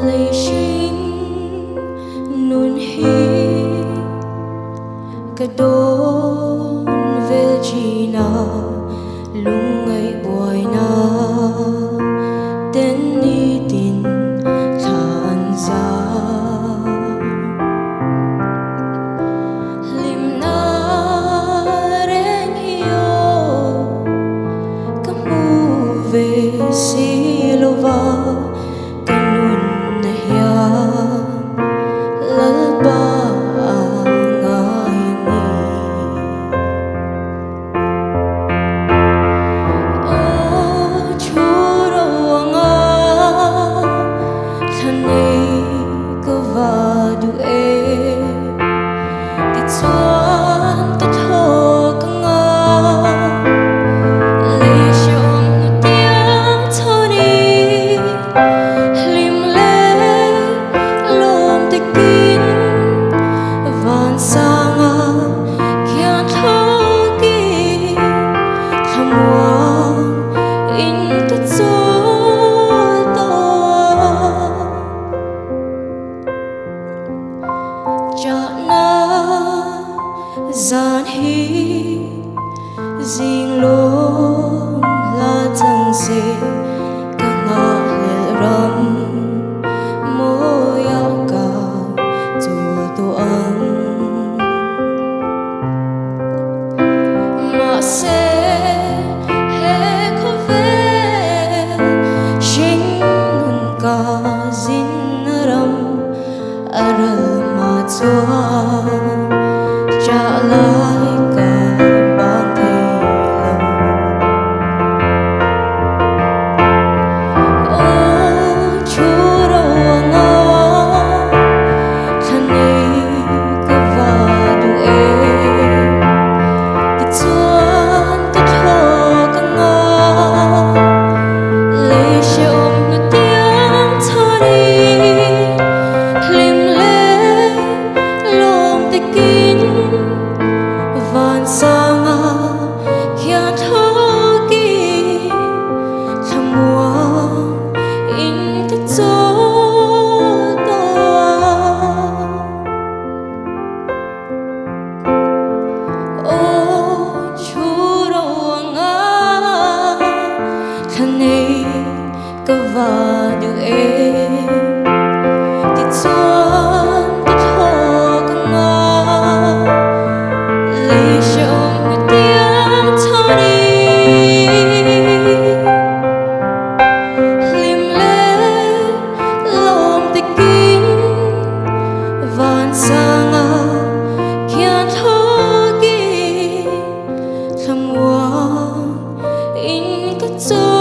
Lei hring nun hi ka dawn vel thin a, lungngaih buaina ten nitin thla an zar. Hlimna reng hi aw ka hmu ve si lova ka nunna hian Lalpa a ngai a ni. Aw thu ro anga thla nei ka va duh e. Tichuan ka thlawk anga lei hrehawm hnutiang chhawnin hlim leh lawm takin vansanga khian thlawkin thlamuang in ka chawl tawh a. Chahna zan hi zing lawm hla chang se ka nghahhlelh ram mawiah ka chawl tawh ang. Mahse he khawvel hring nun ka zinna ram a ral hma chuan chah lai ka bang thei lo. Aw thu ro anga thla nei ka va duh e. Tichuan ka thlawk anga lei hrehawm hnutiang chhawrin hlim leh lawm takin vansanga khian thlawkin thlamuang in ka chawl tawh a. Aw thu ro anga thla nei ka va duh em. Tichuan ka thlawk anga lei hrehawm hnutiang chhawnin hlim leh lawm takin vansanga khian thlawkin thlamuang in ka chawl.